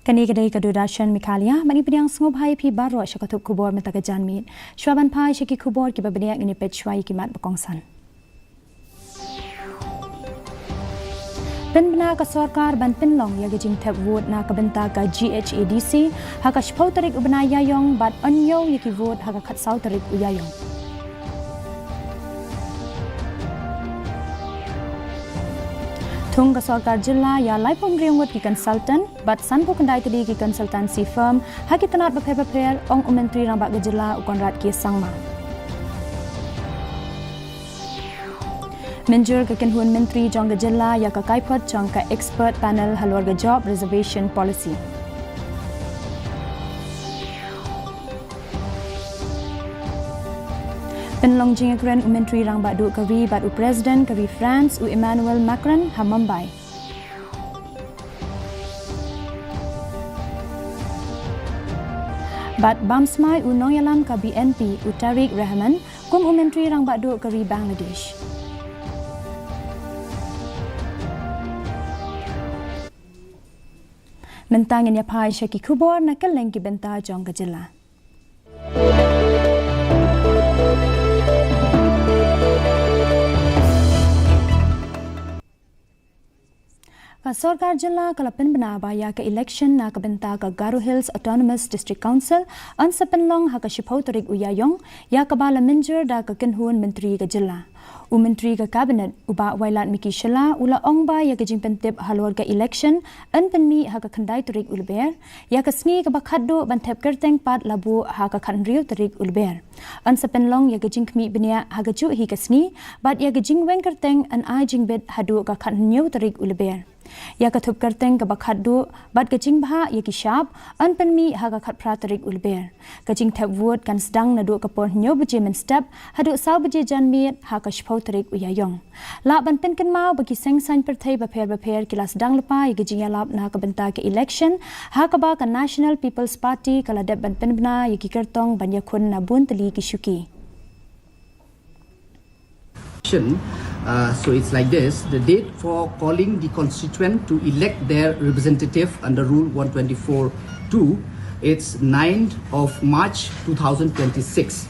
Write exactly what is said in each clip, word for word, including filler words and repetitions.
Kane ka dei ka Doordarshan Meghalaya, bad ngi pdiang sngewbha ïa phi baroh sha ka thup khubor mynta ka janmiet. Shuwa ban phai sha ki khubor kiba bniah, ngin ïa peit shuwa ïa ki mat ba kongsan. Pynbna ka sorkar ban pynlong ïa ka jingthep vote na ka bynta ka G H A D C ha ka shiphew tarik u bnai Ïaïong bad ïoh ïa ki vote ha ka khatsaw tarik u Ïaïong. Thung ka sorkar jylla ïa laiphew hynriew ngut ki consultant bad sanphew khyndai tylli ki consultancy firm ha ki tnat bapher bapher, ong u Myntri Rangbah ka jylla u Conrad K Sangma. Mynjur ka kynhun myntri jong ka jylla ïa ka kaiphod jong ka expert panel halor ka job reservation policy. Pynlong jingïakren u Myntri Rangbah Duh ka ri bad u President ka ri France u Emmanuel Macron ha Mumbai. Bad bam smai u nongïalam ka B N P u Tariq Rahman kum u Myntri Rangbah Duh ka ri Bangladesh. Mynta ngin ïa phai sha ki khubor na kylleng ki bynta jong ka jylla. Ka sorkar jylla ka la pynbna ba ïa ka election na ka bynta ka Garo Hills Autonomous District Council yn sa pynlong ha ka shiphew tarik u Ïaïong, ïa kaba la mynjur da ka kynhun myntri ka jylla. U Myntri ka Cabinet u Bah Wailadmiki Shylla u la ong ba ïa ka jingpyntip halor ka election yn pynmih ha ka khyndai tarik u Lber, ïa ka sngi kaba khatduh ban thep kyrteng pat la buh ha ka khathynriew tarik u Lber. Yn sa pynlong ïa ka jingkhmih bniah ha kajuh hi ka sngi, bad ïa ka jingweng kyrteng yn ai jingbit haduh ka khathynñiew tarik u Lber. Ïa ka thup kyrteng kaba khatduh bad ka jingbhah ïa ki shap yn pynmih ha ka khatphra tarik u Lber. Ka jingthep vote kan sdang naduh ka por hynñiew baje mynstep haduh saw baje janmiet ha ka shiphew tarik u Ïaïong. Lah ban pynkynmaw ba ki seng saiñ pyrthei bapher bapher ki la sdang lypa ïa ka jingïalap na ka bynta ka election, ha kaba ka National People's Party ka la dep ban pynbna ïa ki kyrtong ban ïakhun na bun tylli ki shuki. Uh, so it's like this. The date for calling the constituent to elect their representative under Rule one twenty-four two, it's ninth of March two thousand twenty-six.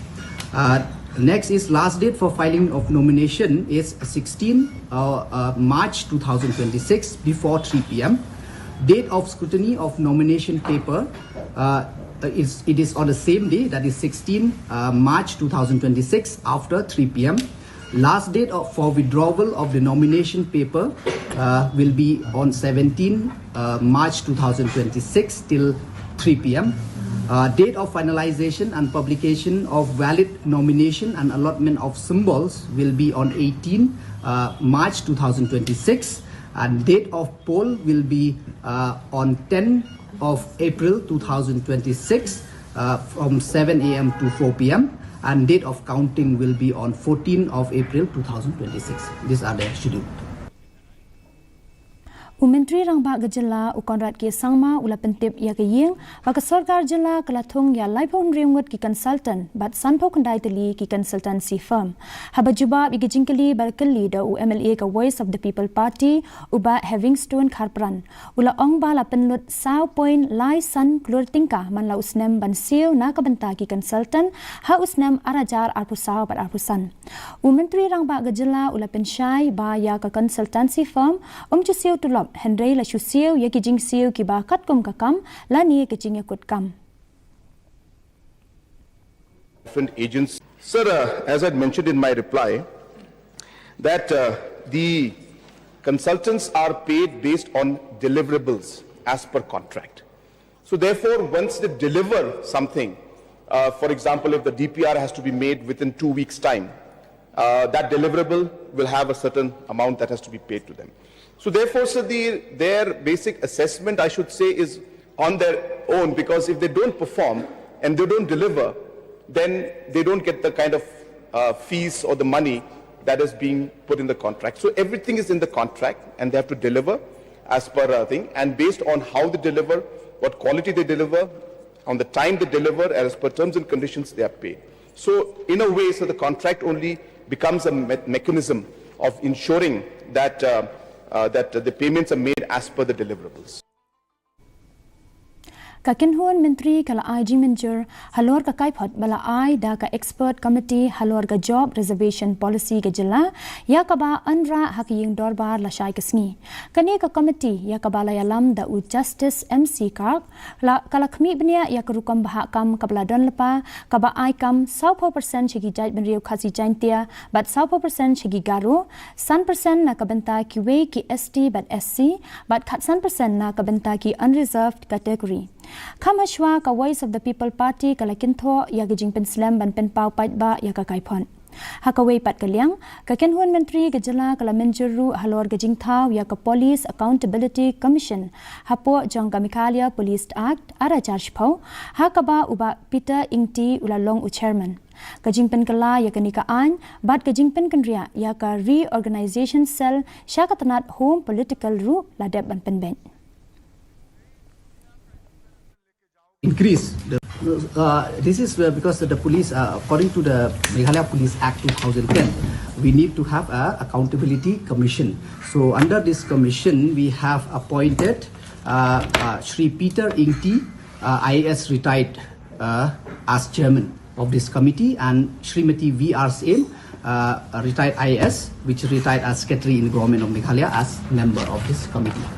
Uh, next is last date for filing of nomination is sixteen, uh, uh, March two thousand twenty-six before three p m. Date of scrutiny of nomination paper, uh, is, it is on the same day, that is sixteen, uh, March two thousand twenty-six after three p m. Last date of, for withdrawal of the nomination paper, uh, will be on seventeen, uh, March two thousand twenty-six till three p m. Uh, date of finalization and publication of valid nomination and allotment of symbols will be on eighteen, uh, March two thousand twenty-six, and date of poll will be, uh, on ten of April two thousand twenty-six, uh, from seven a m to four p m, and date of counting will be on fourteen of April two thousand twenty-six. These are the schedule. U Myntri Rangbah ka jylla u Conrad K Sangma u la pyntip ïa ka ïing ba ka sorkar jylla ka la thung ïa laiphew hynriew ngut ki consultant bad sanphew khyndai tylli ki consultancy firm. Haba jubab ïa ka jingkylli ba la kylli da u M L A ka Voice of the People Party, u Bah Heavingstone Kharpran, u la ong ba la pynlut saw point lai san klur tyngka man la u snem ban siew na ka bynta ki consultant ha u snem ar hajar arphew saw bad arphew san. U Myntri Rangbah ka jylla u la pynshai ba ïa ka consultancy firm ym ju siew tulop, hynrei la shu siew ïa ki jingsiew kiba katkum ka kam lane ka jingïakut kam. Different agents. Sir, uh, as I'd mentioned in my reply, that, uh, the consultants are paid based on deliverables as per contract. So therefore, once they deliver something, uh, for example, if the D P R has to be made within two weeks' time, uh, that deliverable will have a certain amount that has to be paid to them. So therefore, sir, the, their basic assessment, I should say, is on their own, because if they don't perform and they don't deliver, then they don't get the kind of, uh, fees or the money that is being put in the contract. So everything is in the contract, and they have to deliver as per, uh, thing, and based on how they deliver, what quality they deliver, on the time they deliver, as per terms and conditions, they are paid. So in a way, so the contract only becomes a me-, mechanism of ensuring that, uh, uh, that the payments are made as per the deliverables. Ka kynhun myntri ka la ai jingmynjur halor ka kaiphod ba la ai da ka expert committee halor ka job reservation policy ka jylla, ïa kaba yn rah ha ka ïing dorbar lashai ka sngi. Kane ka committee ïa kaba la ïalam da u Justice M C Kark, la, ka la khmih bniah ïa ka rukom bhah kam kaba la don lypa, kaba ai kam sawphew percent sha ki jaitbynriew Khasi Jaiñtia, bad sawphew percent sha ki Garo, san percent na ka bynta kiwei ki S T bad S C, bad khatsan percent na ka bynta ki unreserved category. Kham hashwa ka Voice of the People Party ka la kynthoh ïa ka jingpynslem ban pynpaw paidbah ïa ka kaiphod. Ha kawei pat ka liang, ka kynhun myntri ka jylla ka la mynjur ruh halor ka jingthaw ïa ka Police Accountability Commission hapoh jong ka Meghalaya Police Act ar hajar shiphew, ha kaba u Bah Peter Ingti u la long u chairman. Ka jingpynkylla ïa kane ka aiñ bad ka jingpynkynriah ïa ka Reorganization Cell sha ka tnat Home Political ruh la dep ban pynbeit. Increase. The, uh, this is, uh, because the police, uh, according to the Meghalaya Police Act two thousand ten, we need to have a accountability commission. So under this commission, we have appointed, uh, uh, Shri Peter Ingti, uh, I A S retired, uh, as chairman of this committee, and Shrimati V R Sen, uh, a retired I A S, which retired as secretary in the government of Meghalaya, as member of this committee.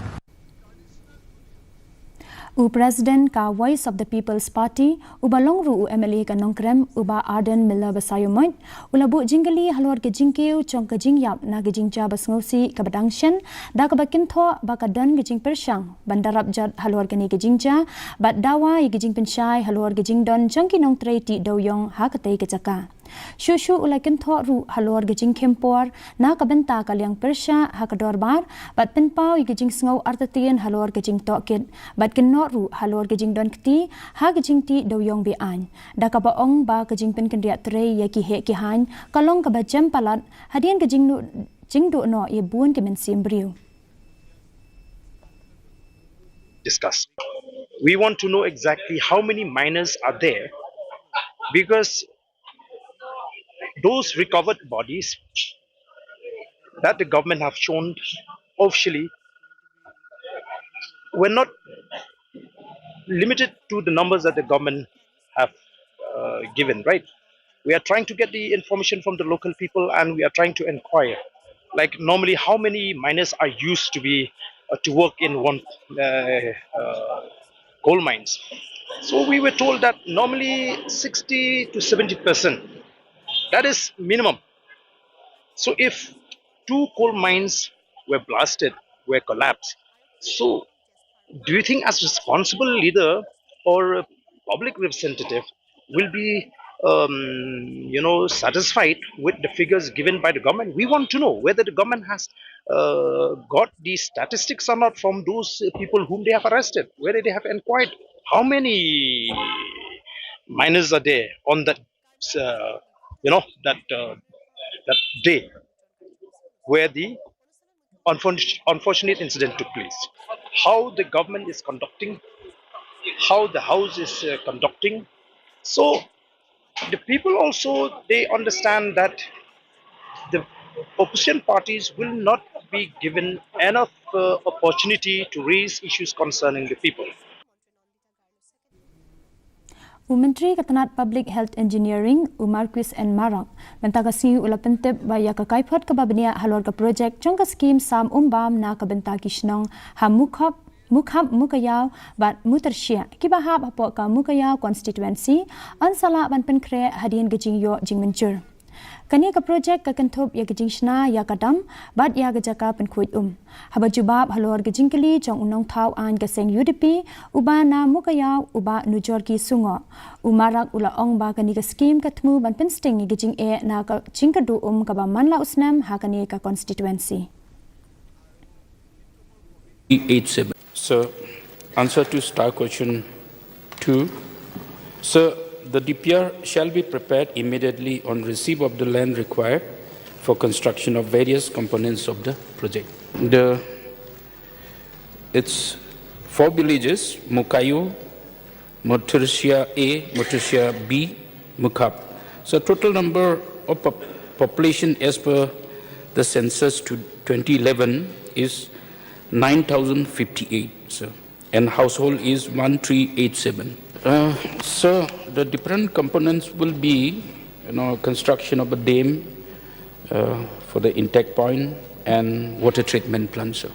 U President ka Voice of the People's Party, uba long ruh u M L A ka Nongkrem, u Bah Ardent Miller Basaiawmoit, u la buh jingkylli halor ka jingkiew jong ka jingïap na ka jingjia ba sngewsih kaba dang shen, da kaba kynthoh ba ka don ka jingpyrshang ban da rap jot halor kane ka jingjia, bad dawa ïa ka jingpynshai halor ka jingdon jong ki nongtrei tih dewiong ha katei ka jaka. Shuh shuh u la kynthoh ruh halor ka jingkhim por na ka bynta ka liang pyrshah ha ka dorbar, bad pynpaw ïa ka jingsngew artatien halor ka jingtohkit, bad kynnoh ruh halor ka jingdon kti ha ka jingtih dewiong be-aiñ, da kaba ong ba ka jingpynkynriah trei ïa ki heh ki haiñ ka long kaba jem palat hadien ka jingduh, jingduh noh ïa bun ki mynsiem briew. Discuss. We want to know exactly how many minors are there, because those recovered bodies that the government have shown officially were not limited to the numbers that the government have, uh, given, right? We are trying to get the information from the local people, and we are trying to inquire, like, normally, how many miners are used to be, uh, to work in one, uh, uh, coal mines. So we were told that normally sixty to seventy percent, that is minimum. So if two coal mines were blasted, were collapsed, so do you think, as responsible leader or a public representative, will be, um, you know, satisfied with the figures given by the government? We want to know whether the government has, uh, got the statistics or not from those people whom they have arrested, whether they have inquired how many miners are there on that, uh, you know, that, uh, that day where the unfortunate incident took place, how the government is conducting, how the house is, uh, conducting. So the people also, they understand that the opposition parties will not be given enough, uh, opportunity to raise issues concerning the people. U Myntri ka tnat Public Health Engineering, u Marcuise N Marak, mynta ka sngi u la pyntip ba ïa ka kaiphod kaba bniah halor ka projek jong ka skhim sam umbam na ka bynta ki shnong ha Mukhap, Mukhap, Mukaïaw bad Mutyrshiah, kiba hap hapoh ka Mukaïaw constituency, yn sa lah ban pynkhreh hadien ka jingïoh jingmynjur. Kane ka projek ka kynthup ïa ka jingshna ïa ka dam bad ïa ka jaka pynkhuid um. Haba jubab halor ka jingkylli jong u nongthaw aiñ ka seng U D P, uba na Mukaïaw, u Bah Nujorki Sungoh, u Marak u la ong ba kane ka skhim ka thmu ban pynsting ïa ka jingeh na ka jingkyrduh um kaba man la u snem ha kane ka constituency. eight seven. Sir, answer to star question two. Sir, the D P R shall be prepared immediately on receipt of the land required for construction of various components of the project. The, it's four villages, Mukaïaw, Mutyrshiah A, Mutyrshiah B, Mukhap. So total number of pop- population as per the census to twenty eleven is nine thousand fifty-eight, sir. And household is one three eight seven. Uh, so the different components will be, you know, construction of a dam uh, for the intake point and water treatment plant, sir.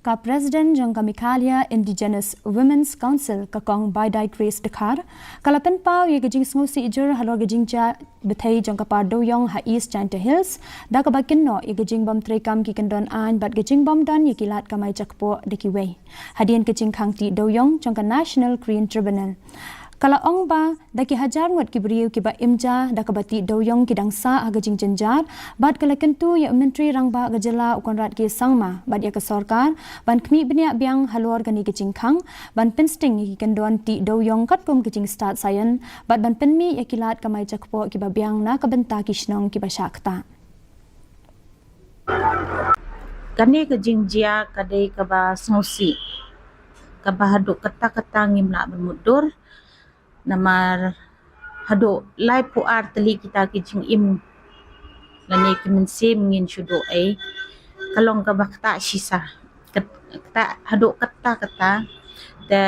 Ka President jong ka Meghalaya Indigenous Women's Council, ka Kong Baidai Grace Dkhar, ka la pynpaw ïa ka jingsngewsih jur halor ka jingjia bthei jong ka par dewïong ha East Jaintia Hills, da kaba kynnoh ïa ka jingbym treikam ki kyndon aiñ bad ka jingbym don ïa ki lad kamai jakpoh da kiwei. Hadien ka jingkhang tih dewïong jong ka National Green Tribunal, ka la ong ba da ki hajar ngut ki briew kiba im ja da kaba tih dewïong ki dang sah ha ka jingjynjar, bad ka la kyntu ïa u Myntri Rangbah ka jylla u Conrad K Sangma bad ïa ka sorkar ban khmih bniah biang halor kane ka jingkhang, ban pynsting ïa ki kyndon tih dewïong katkum ka jingstad saian, bad ban pynmih ïa ki lad kamai jakpoh kiba biang na ka bynta ki shnong kiba shah ktah. Kane ka jingjia ka dei kaba sngewsih, kaba haduh katta katta ngim lah ban mutdur, namar haduh laiphew ar tylli kita ki jingim lane ki mynsiem ngin shu duh ei, ka long kaba ktah shisha, kat- ktah haduh katta katta. Te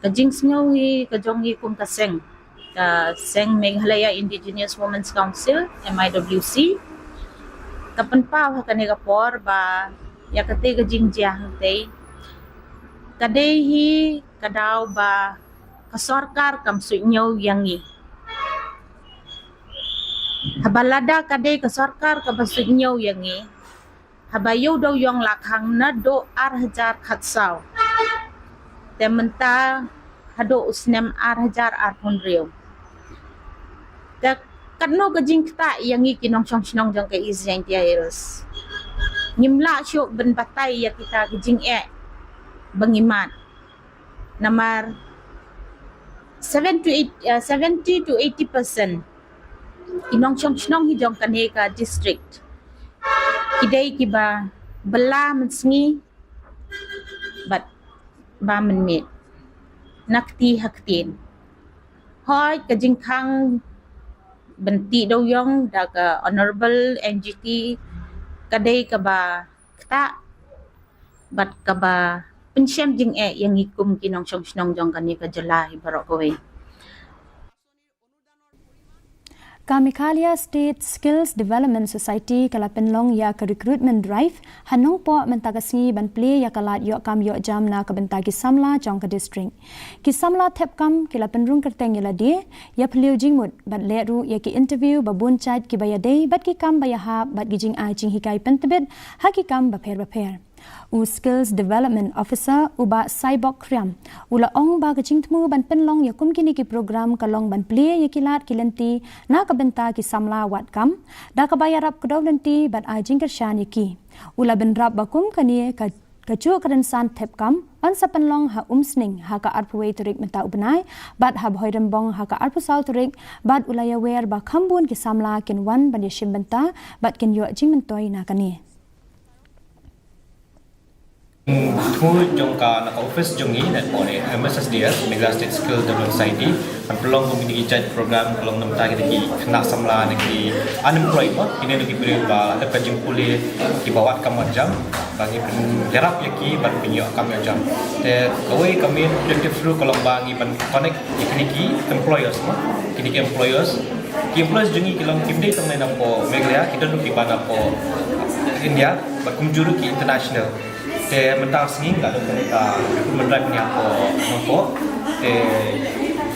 ka jingsngew hi ka jong ngi kum ka seng, ka seng Meghalaya Indigenous Women's Council, M I W C, ka pynpaw ha kane ka por ba ïa kata ka jingjia hangtei ka dei hi ka daw ba ka sorkar kam suidñiew ïa ngi. Haba lada ka dei ka sorkar kaba suidñiew ïa ngi, haba ïew dewïong la khang naduh ar hajar khatsaw, te mynta haduh u snem ar hajar arphew hynriew. Te katno ka jingktah ïa ngi ki nongshong shnong jong ka East Jaintia Hills. Ngim lah shuh ban batai ïa kita ki jingeh ba ngi mad. Namar seven to eight, uh, seventy to eighty percent ki nongshong shnong hi jong kane ka district ki dei kiba bylla mynsngi bad ba mynmiet, na kti ha ktien. Hooid, ka jingkhang ban tih dewïong da ka Honorable N G T ka dei kaba ktah bad kaba pynshem jingeh ïa ngi kum ki nongshong shnong jong kane ka jylla hi baroh kawei. Ka Meghalaya State Skills Development Society ka la pynlong ïa ka recruitment drive ha Nongpoh mynta ka sngi ban plie ïa ka lad ïoh kam ïoh jam na ka bynta ki samla jong ka district. Ki samla thep kam ki la pynrung kyrteng ïa lade, ïa phylliew jingmut bad leh ruh ïa ki interview ba bun jait kiba ïadei bad ki kam ba ïahap bad ki jingai jinghikai pyntbit ha ki kam bapher bapher. U Skills Development Officer, u Bah Saibok Khriam, u la ong ba ka jingthmu ban pynlong ïa kum kine ki program ka long ban plie ïa ki lad ki lynti na ka bynta ki samla wad kam, da kaba ïarap kdew lynti bad ai jingkyrshan ïa ki. U la bynrap ba kum kane ka, ka juh ka rynsan thep kam yn sa pynlong ha Umsning ha ka arphew wei tarik mynta u bnai, bad ha Bhoirymbong ha ka arphew saw tarik, bad u la ïawer ba kham bun ki samla kin wan ban ïashim bynta bad kin ïoh jingmyntoi na kane. Thmu jong ka na ka office jong ngi, na ka M S S D S, Meghalaya State Skill Development Society, kan pynlong kum kine ki jait program, ka long namar kine ki khynnah samla, na ki unemployed mo, kine na ki briew ba la dep ka jingpule, kiba wad kam wad jam, ba ngi pynïarap ïa ki ban pynïoh kam ïoh jam. Te kawei ka main objective ruh ka long ba ngi ban connect ïa kine ki employers mo, kine ki employers. Ki employers jong ngi ki long kim dei tang na napoh Meghalaya, ki don ruh kiba napoh India, bad kumjuh ruh ki international. Te mynta ka sngi nga don kane ka recruitment drive ne hapoh Nongpoh. Te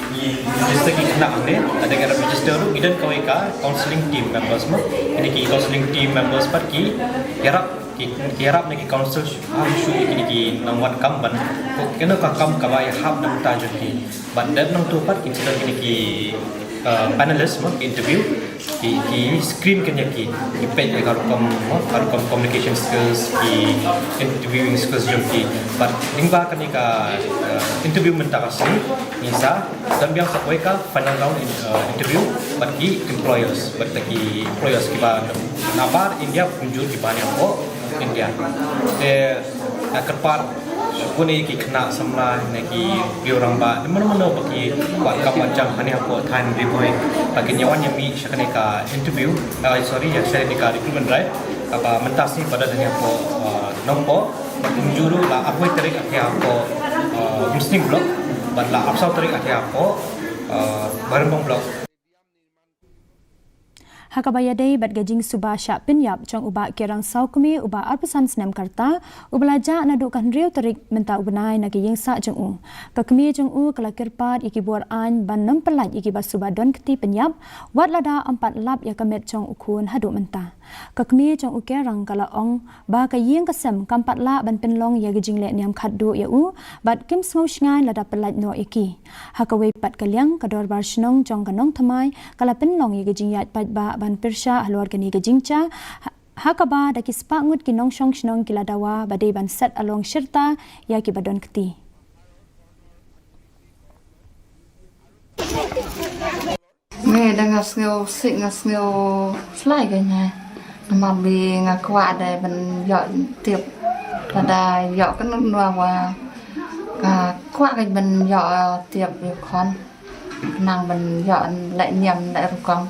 ngi register ki khynnah hangne, lada ngi ïarap register ruh ngi don kawei ka counselling team members mo. Kine ki counselling team members pat ki ïarap, ki ïarap ne ki counsel ha shuh ïa kine ki nongwad kam ban, ko kano ka kam kaba ïahap na bynta jong ki. Bad dep nangtu pat kin sa don kine ki, uh, panelist mo, ki interview, ki, ki screen kan ïa ki, ki peit ïa ka rukom mo, ka rukom communication skills, ki interviewing skills jong ki. Bad lyngba kane ka, uh, interview mynta ka sngi, ngin sa don biang sa kawei ka final round in, uh, interview bad ki employers, bad ki employers kiba nabar India kumjuh kiba napoh India. Te nga kyrpad sha kine ki khynnah samla, ne ki briew rangbah, ne mano mano ba ki wad kam wad jam hangne hapoh thaiñ Ri Bhoi, ba kin ïa wan ïa mih sha kane ka interview, ah, sorry, ïa sha kane ka recruitment drive kaba mynta ka sngi ba don hangne hapoh, ah, Nongpoh. Kumjuh ruh la arphew tarik ha ki hapoh, eh, Lumsning Block, bad la arphew saw tarik ha ki hapoh, eh, Bairembong Block. Ha kaba ïadei bad ka jingsuba shah pynïap jong u Bah Kerang Sawkmie uba arphew san snem ka rta, uba la jah naduh ka hynriew tarik mynta u bnai na ka ïing sah jong u. Ka kmie jong u ka la kyrpad ïa ki bor aiñ ban nym pyllait ïa kiba suba don kti pynïap, wat lada ym pat lap ïa ka met jong u khun haduh mynta. Ka kmie jong u Kerang ka la ong ba ka ïing ka sem kam pat lah ban pynlong ïa ka jingleh niam khatduh ïa u, bad kim sngew shngaiñ lada pyllait noh ïa ki. Ha kawei pat ka liang, ka dorbar shnong jong ka Nongthymmai ka la pynlong ïa ka jingïaid paidbah ban pyrshah halor kane ka jingjia, ha, ha kaba da ki spah ngut ki nongshong shnong ki la dawa ba dei ban set along shirta ïa kiba don kti. Ngi da nga sngew sih, nga sngew slai ka nga. Namar ba nga kwah da ban ïoh tip. Lada ïoh ka nut nua wa nga kwah ka ban ïoh tip ïa khun. Nang ban ïoh leh niam leh rukom.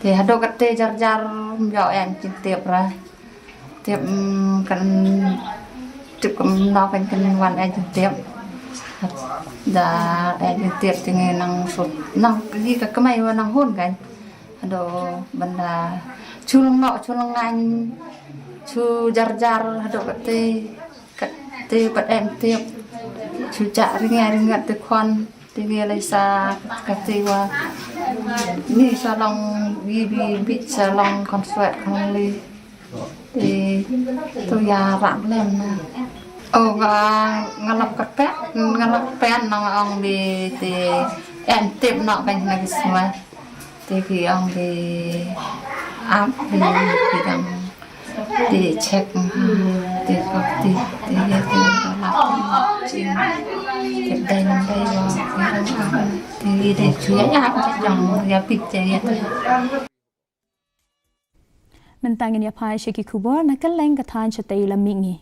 Te haduh kate jar jar ym ïoh em jingtip ra. Tip, mm, kan tip kam nau kan kan wan eh jingtip. Da eh jingtip te ngi nang sut nang ki ka kmai wa nang hun kan. Haduh bynda chu lyngngoh chu lyngngan chu jar jar haduh kate kate pat em tip chu jah ringai ringat te khun. Te ngi lei sa kate wa ni sa long bi bi bi sa long khun swet khun li. Te tu ïa rap lem na. O nga nga lap ka pet nga lap pen nang ong bi te em tip nok kan na ki swet. Te ki ong bi ap bi bi dang. Te check ha. Te kok te te ïa te lap te ching. Te dai nang dai wa te dang ap. Te ïa dai chu ïa ap te dang ïa pik te ïa te. Mynta ngin ïa phai sha ki khubor na kylleng ka thaiñ shatei lam mihngi.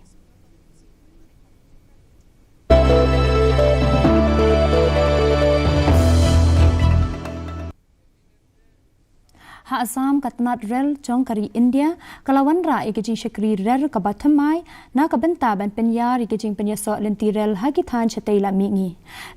Ha Assam ka tnat rel jong ka ri India ka la wanrah ïa ka jingshakri rel kaba thymmai na ka bynta ban pynïar ïa ka jingpynïasoh lynti rel ha ki thaiñ shatei lam mihngi.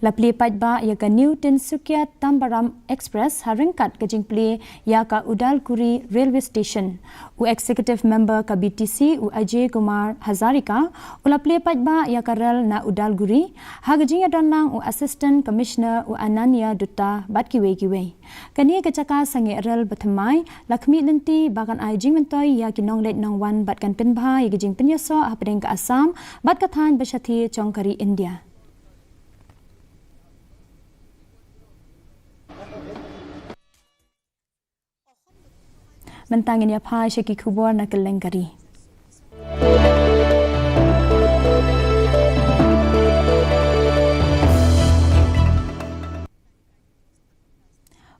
La plie paidbah ïa ka New Tinsukia Tambaram Express ha ryngkat ka jingplie ïa ka Udalguri Railway Station. U Executive Member ka B T C u Ajay Kumar Hazarika u la plie paidbah ïa ka rel na Udalguri ha ka jingïadon lang u Assistant Commissioner u Ananya Dutta bad kiwei kiwei. Kane ka jaka sangeh rel ba thymmai la khmih lynti ba kan ai jingmyntoi ïa ki nongleit nongwan bad kan pynbha ïa ki jingpynïasoh hapdeng ka Assam bad ka thaiñ ba shathie jong ka ri India. Mynta ngin ïa phai sha ki khubor na kylleng ka ri.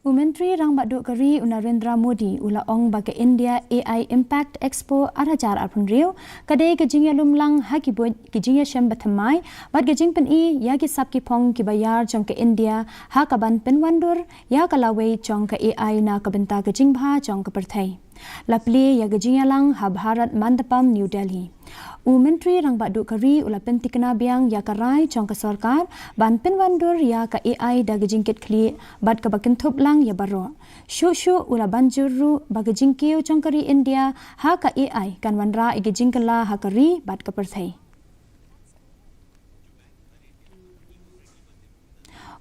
U Myntri Rangbah Duh ka ri u Narendra Modi u la ong ba ka India A I Impact Expo ar hajar arphew hynriew ka dei ka jingïalum lang ha ki buit ki jingïashem ba thymmai bad ka jingpyni ïa ki sap ki phong kiba ïar jong ka India ha kaban pynwandur ïa ka lawei jong ka A I na ka bynta ka jingbha jong ka pyrthei. La plie ïa ka jingïalang ha Bharat Mandapam, New Delhi. U Myntri Rangbah Duh ka ri u la pyntikna biang ïa ka rai jong ka sorkar ban pynwandur ïa ka A I da ka jingkitkhlieh bad kaba kynthup lang ïa baroh. Shuh shuh u la ban jur ruh ba ka jingkiew jong ka ri India ha ka A I kan wanrah ïa ka jingkylla ha ka ri bad ka pyrthei.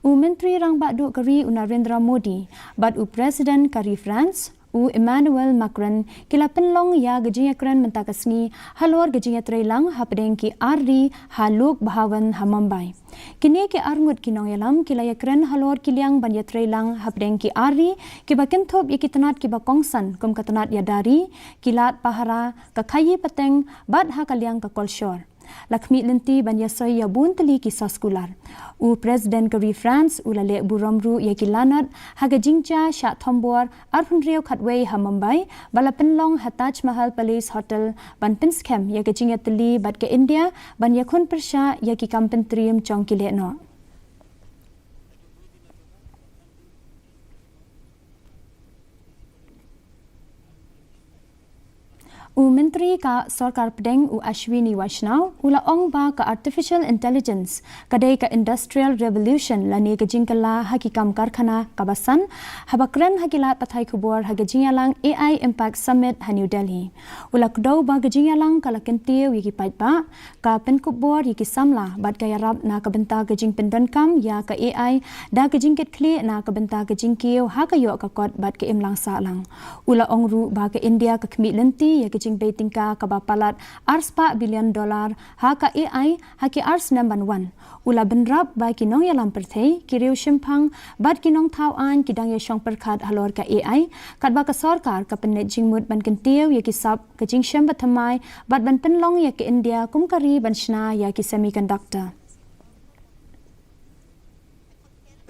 U Myntri Rangbah Duh ka ri u Narendra Modi bad u President ka ri France u Emmanuel Macron ki la pynlong ïa ka jingïakren mynta ka sngi halor ka jingïatreilang hapdeng ki ar ri ha Lok Bhavan ha Mumbai. Kine ki arngut ki nongïalam ki la ïakren halor ki liang ban ïatreilang hapdeng ki ar ri kiba kynthup ïa ki tnat kiba kongsan kum ka tnat ïada ri, ki lad pahara, ka khaïi pateng bad ha ka liang ka kolshor. La khmih lynti ban ïasoi ïa bun tylli ki soskular. U President ka ri France u la leh burom ruh ïa ki lanot ha ka jingjia shah thombor arphew hynriew khatwei ha Mumbai ba la pynlong ha Taj Mahal Palace Hotel ban pynskhem ïa ka jingïatylli bad ka India ban ïakhun pyrshah ïa ki kam pyntriem jong ki lehnoh. U Myntri ka Sorkar Pdeng u Ashwini Vaishnaw u la ong ba ka Artificial Intelligence ka dei ka Industrial Revolution lane ka jingkylla ha ki kam karkhana kaba san, haba kren ha ki lad pathai khubor ha ka jingïalang A I Impact Summit ha New Delhi. U la kdew ba ka jingïalang ka la kyntiew ïa ki paidbah, ka pynkupbor ïa ki samla bad ka ïarap na ka bynta ka jingpyndonkam ïa ka A I da ka jingkitkhlieh na ka bynta ka jingkiew ha ka ïoh ka kot bad ka imlang sahlang. U la ong ruh ba ka India ka khmih lynti ïa ka jingbei tyngka kaba palat arspah billion dollar ha ka A I ha ki ar snem ban wan. U la bynrap ba ki nongïalam pyrthei, ki riew shemphang bad ki nongthaw aiñ ki dang ïashong pyrkhat halor ka A I, katba ka sorkar ka pynleit jingmut ban kyntiew ïa ki sap ka jingshem bathymmai bad ban pynlong ïa ka India kum ka ri ban shna ïa ki semiconductor.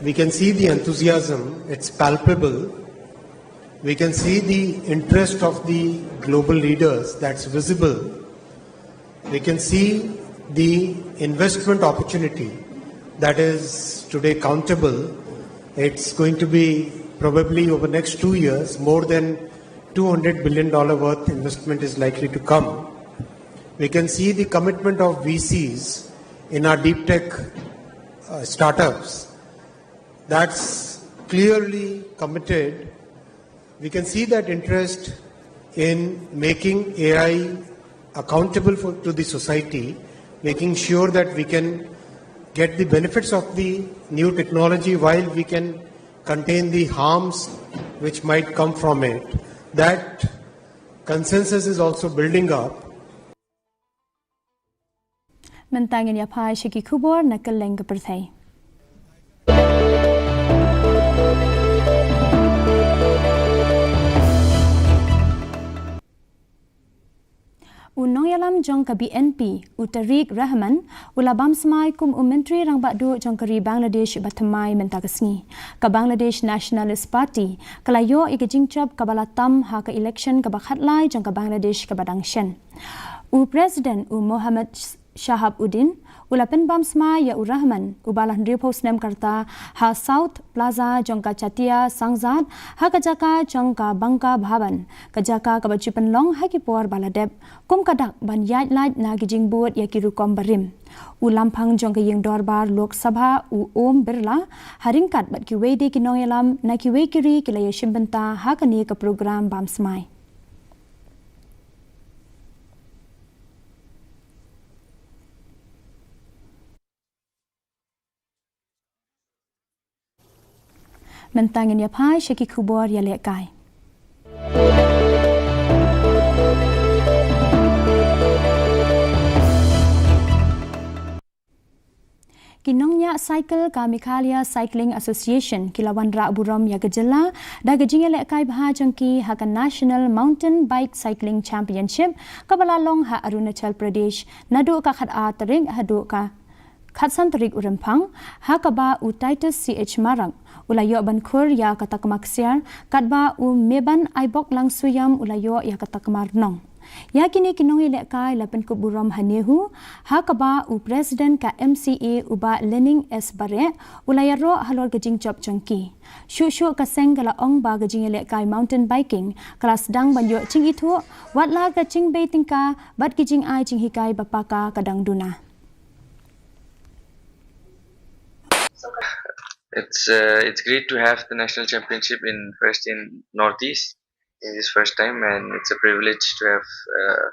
We can see the enthusiasm, it's palpable. We can see the interest of the global leaders, that's visible. We can see the investment opportunity that is today countable. It's going to be probably over next two years, more than two hundred billion dollar worth investment is likely to come. We can see the commitment of V Cs in our deep tech uh, startups. That's clearly committed. We can see that interest in making A I accountable for, to the society, making sure that we can get the benefits of the new technology while we can contain the harms which might come from it. That consensus is also building up. Mynta ngin ïa phai sha ki khubor na kylleng ka pyrthei. U nongïalam jong ka B N P, u Tariq Rahman, u la bam smai kum u Myntri Rangbah Duh jong ka ri Bangladesh ba thymmai mynta ka sngi. Ka Bangladesh Nationalist Party ka la ïoh ïa ka jingjop kaba la tam ha ka election kaba khatlai jong ka Bangladesh kaba dang shen. U President u Mohammad Shahab Uddin u la pynbam smai ïa u Rahman uba la hynriewphew snem ka rta ha South Plaza jong ka Chatia Sangzad ha ka jaka jong ka Banka Bhavan, ka jaka kaba ju pynlong ha ki por ba la dep kum ka dak ban ïaid lait na ki jingbud ïa ki rukom barim. U Lamphang jong ka ïing dorbar Lok Sabha u Om Birla ha ryngkat bad kiwei de ki nongïalam na kiwei ki ri ki la ïashim bynta ha kane ka program bam smai. Mynta ngin ïa phai sha ki khubor ïalehkai. Ki nongñiah cycle ka Meghalaya Cycling Association ki la wanrah burom ïa ka jylla da ka jingïalehkai bha jong ki ha ka National Mountain Bike Cycling Championship kaba la long ha Arunachal Pradesh naduh ka khatar tarik haduh ka khatsan tarik u Rymphang, ha kaba u Titus C H Marak u la ïoh ban khur ïa ka takma ksiar, katba u Meban Aibok Langsuiam u la ïoh ïa ka takma rnong. Ïa kine ki nongïalehkai la pynkup burom ha NEHU, ha kaba u President ka M C A u Bah Lening S Bareh u la ïaroh halor ka jingjop jong ki. Shuh shuh ka seng ka la ong ba ka jingïalehkai mountain biking ka la sdang ban ïoh jingithuh, watla ka jingbei tyngka bad ki jingai jinghikai ba paka ka dang duna. It's uh, it's great to have the national championship in first in Northeast in this first time, and it's a privilege to have uh,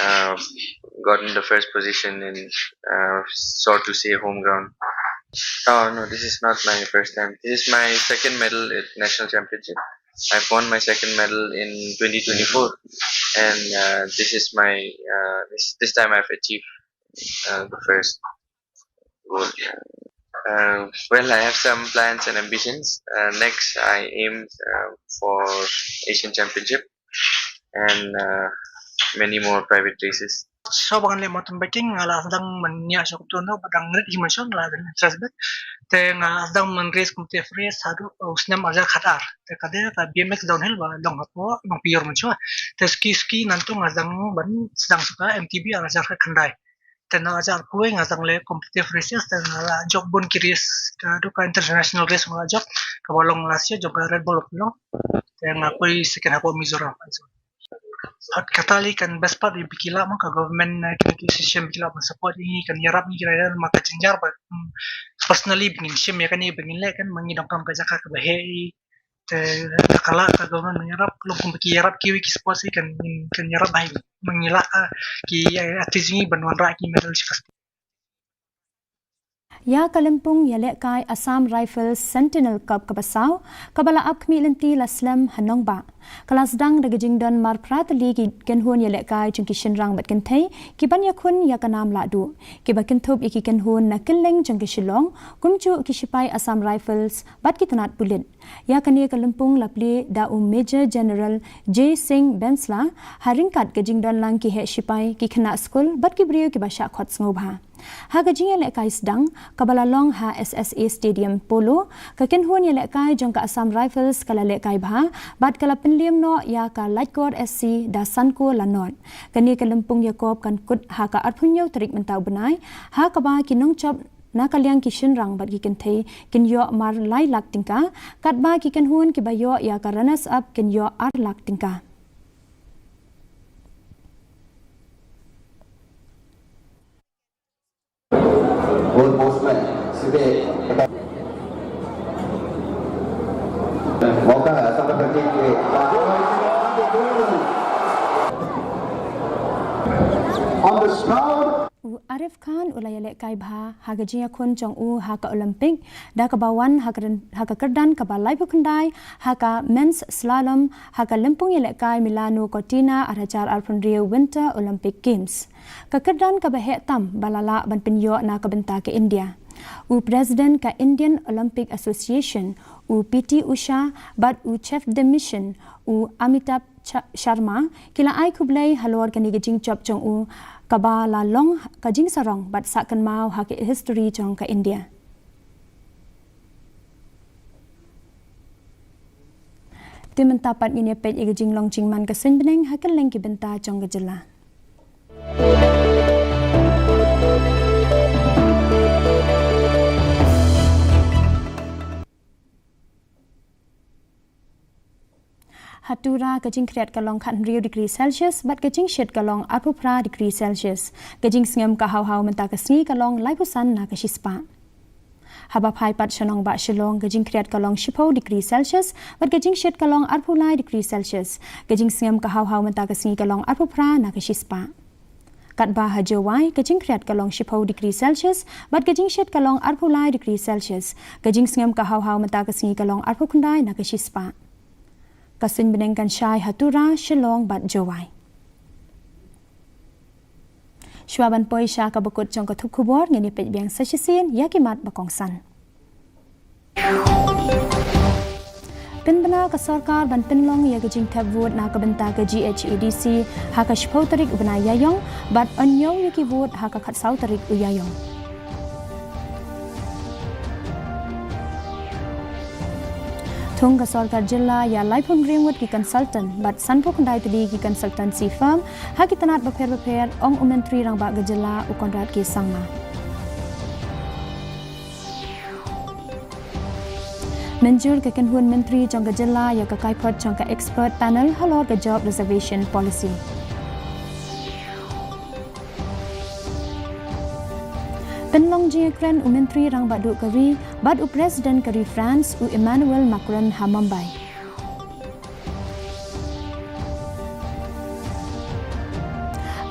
uh, gotten the first position in uh, so to say home ground. Oh no, this is not my first time. This is my second medal at national championship. I've won my second medal in twenty twenty-four, and uh, this is my uh, this this time I've achieved uh, the first goal. Uh, well, I have some plans and ambitions. Uh, next, I aim uh, for Asian Championship and uh, many more private races. Shuwa ba ngan leh mountain biking nga la sdang mynta shuh kumto, ba dang rit hi mynshuwa nga la interest bad. Te nga la sdang myn race competitive race haduh u snem arhajar khatar. Te ka dei ka B M X downhill ba long hapoh Nongpyiur mynshuwa. Te ski ski nangta nga sdang ban sdang shuh ka M T B arhajar khatkhyndai. Te na arhajar khatwei nga sdang leh competitive races te nga la jop bun ki race, haduh ka international race nga la jop, kaba long last year jong ka Red Bull of Shillong. Te nga poi second hapoh Mizoram. Hot kata lei kan best part ïa ba ki lah ma ka government, eh, kine ki system ba ki lah ban support ïa ngi, kan ïarap ngi ki rider ma ka jynjar ba, mm, personally ba ngin shim ïa kane ba ngin leh kan ma ngi donkam ka jaka kaba heh. Te ka lah ka government ban ïarap, lok kum ba ki ïarap kiwei ki sports lei kan, kan ïarap bha ïa ngi ma ngi lah, ah, ki, eh, artist jong ngi ban wanrah ki medal shi first. Ïa ka lympung ïalehkai Assam Rifles Sentinel Cup kaba saw, kaba la ap khmih lynti la slem ha Nongbah, ka la sdang da ka jingdon mar phra tylli ki kynhun ïalehkai jong ki shynrang bad kynthei, ki ban ïakhun ïa ka nam lahduh, kiba kynthup ïa ki kynhun na kylleng jong ka Shillong, kumjuh ki shipai Assam Rifles bad ki tnat pulit. Ïa kane ka lympung la plie da u Major General J Singh Bensla, ha ryngkat ka jingdon lang ki heh shipai, ki khynnah skul bad ki briew kiba shah khot sngewbha. Ha ka jingïalehkai sdang, kaba la long ha S S A Stadium Polo, ka kynhun ïalehkai jong ka Assam Rifles ka la lehkai bha, bad ka la pynliem noh ïa ka Laitkor S C da san kol la nod. Kane ka lympung ïakop kan kut ha ka arphew hynñiew tarik mynta u bnai, ha kaba ki nongjop na ka liang ki shynrang bad ki kynthei kin ïoh mar lai lak tyngka, katba ki kynhun kiba ïoh ïa ka runners up kin ïoh ar lak tyngka. On the stroud. U Arif Khan u la ïalehkai bha ha ka jingïakhun jong u ha ka Olympic, da kaba wan ha ka ryn-, ha ka kyrdan kaba laiphew khyndai ha ka men's slalom ha ka lympung ïalehkai Milano Cortina ar hajar arphew hynriew Winter Olympic Games. Ka kyrdan kaba heh tam ba la lah ban pynïoh na ka bynta ka India. U President ka Indian Olympic Association, u P T Usha, bad u Chef de Mission, u Amitabh Cha-, Sharma, ki la ai khublei halor kane ka jingjop jong u, kaba la long ka jingsarong bad sah kynmaw ha ka history jong ka India. Te mynta pat ngin ïa peit ïa ka jinglong jingman ka suiñ bneng ha kylleng ki bynta jong ka jylla. Ha Tura ka jingkhriat ka long khathynriew degree Celsius, bad ka jingshit ka long arphew phra degree Celsius. Ka jingsngem ka haw haw mynta ka sngi ka long laiphew san na ka shispah. Haba phai pat sha nongbah Shillong, ka jingkhriat ka long shiphew degree Celsius, bad ka jingshit ka long arphew lai degree Celsius. Ka jingsngem ka haw haw mynta ka sngi ka long arphew phra na ka shispah. Katba ha Jowai, ka jingkhriat ka long shiphew degree Celsius, bad ka jingshit ka long arphew lai degree Celsius. Ka jingsngem ka haw haw mynta ka sngi ka long arphew khyndai na ka shispah. Ka suiñ bneng kan shai ha Tura, Shillong, bad Jowai. Shuwa ban poi sha kaba kut jong ka thup khubor, ngin ïa peit biang sa shisien ïa ki mat ba kongsan. Pynbna ka sorkar ban pynlong ïa ka jingthep vote na ka bynta ka G H A D C ha ka shiphew tarik u bnai Ïaïong, bad hynñiew ïa ki vote ha ka khatsaw tarik u Ïaïong. Thung ka sorkar jylla ïa laiphew hynriew ngut ki consultant bad sanphew khyndai tylli ki consultancy firm ha ki tnat bapher bapher, ong u Myntri Rangbah ka jylla u Conrad K Sangma. Mynjur ka kynhun myntri jong ka jylla ïa ka kaiphod jong ka expert panel halor ka job reservation policy. Pynlong jingïakren u Myntri Rangbah Duh ka ri bad u President ka ri France u Emmanuel Macron ha Mumbai.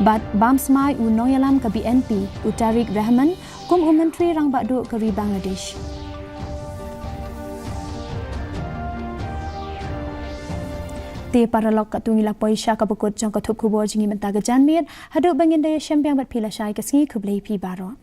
Bad bam smai u nongïalam ka B N P u Tariq Rahman kum u Myntri Rangbah Duh ka ri Bangladesh. Te paralok, katto ngi la poi sha kaba kut jong ka thup khubor jong ngi mynta ka janmiet. Haduh ba ngin da ïashem biang bad phi lashai ka sngi, khublei phi baroh.